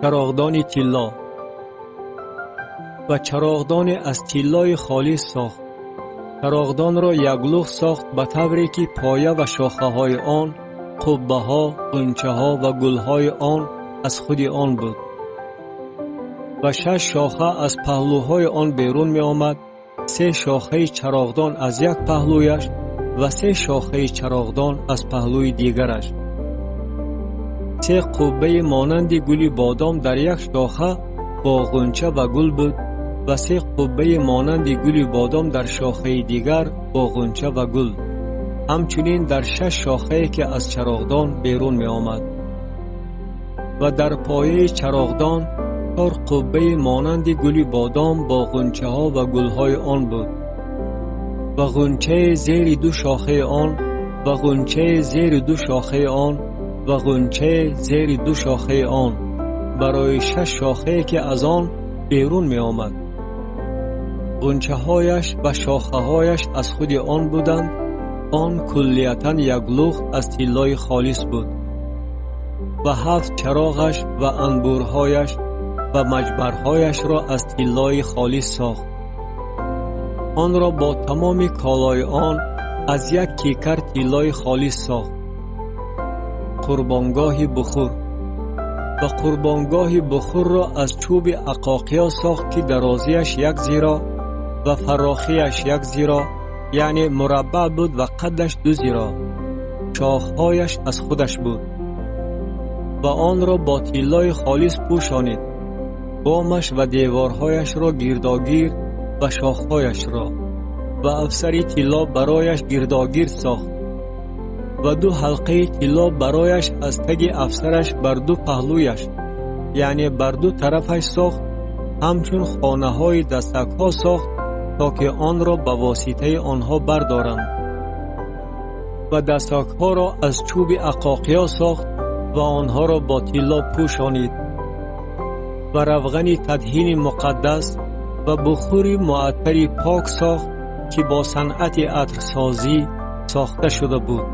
Чароғдони тилло. Ва чароғдоне аз тиллои холис сохт. Чароғдонро яклухт сохт, ба тавре ки поя ва шохаҳои он, қуббаҳо, ғунчаҳо ва гулҳои он аз худи он буд. Ва шаш шоха аз паҳлӯҳои он берун меомад, се шохаи чароғдон аз як паҳлӯяш ва се шохаи чароғдон аз паҳлӯи дигараш. Се қуббаи монанди гули бодом дар як шоха бо ғунча ва гул буд ва се қуббаи монанди гули бодом дар шохаи дигар бо ғунча ва гул, ҳамчунин дар шаш шохае, ки аз чароғдон берун меомад. Ва дар пояи чароғдон чор қуббаи монанди гули бодом бо ғунчаҳо ва гулҳои он буд ва ғунчае зери ду шохаи он ва ғунчае зери ду шохаи он ва ғунчае зери ду шохаи он барои шаш шохае, ки аз он берун меомад. Ғунчаҳояш ва шохаҳояш аз худи он буданд. Он куллиятан яклухт аз тиллои холис буд. Ва ҳафт чароғаш ва анбурҳояш ва маҷмарҳояшро аз тиллои холис сохт. Онро бо тамоми колои он аз як кикар тиллои холис сохт. Қурбонгоҳи бухур. Ва қурбонгоҳи бухурро аз чӯби ақоқия сохт, ки дарозияш як зироъ ва фарохияш як зироъ, яъне мураббаъ буд ва қадаш 2 зироъ. Шохҳояш аз худаш буд. Ва онро бо тиллои холис пӯшонид, бомаш ва деворҳояшро гирдогирд ва шохҳояшро, ва афсари тилло барояш гирдогирд сохт ва ду ҳалқаи тилло барояш аз таги афсараш бар ду паҳлӯяш, яъне бар ду тарафаш сохт, ҳамчун хонаҳои дастакҳо сохт, то ки онро ба воситаи онҳо бардоранд. Ва дастакҳоро аз чӯби ақоқия сохт ва онҳоро бо тилло пӯшонид. Ва равғани тадҳини муқаддас ва бухури муаттари пок сохт, ки бо санъати атрсозӣ сохта шуда буд.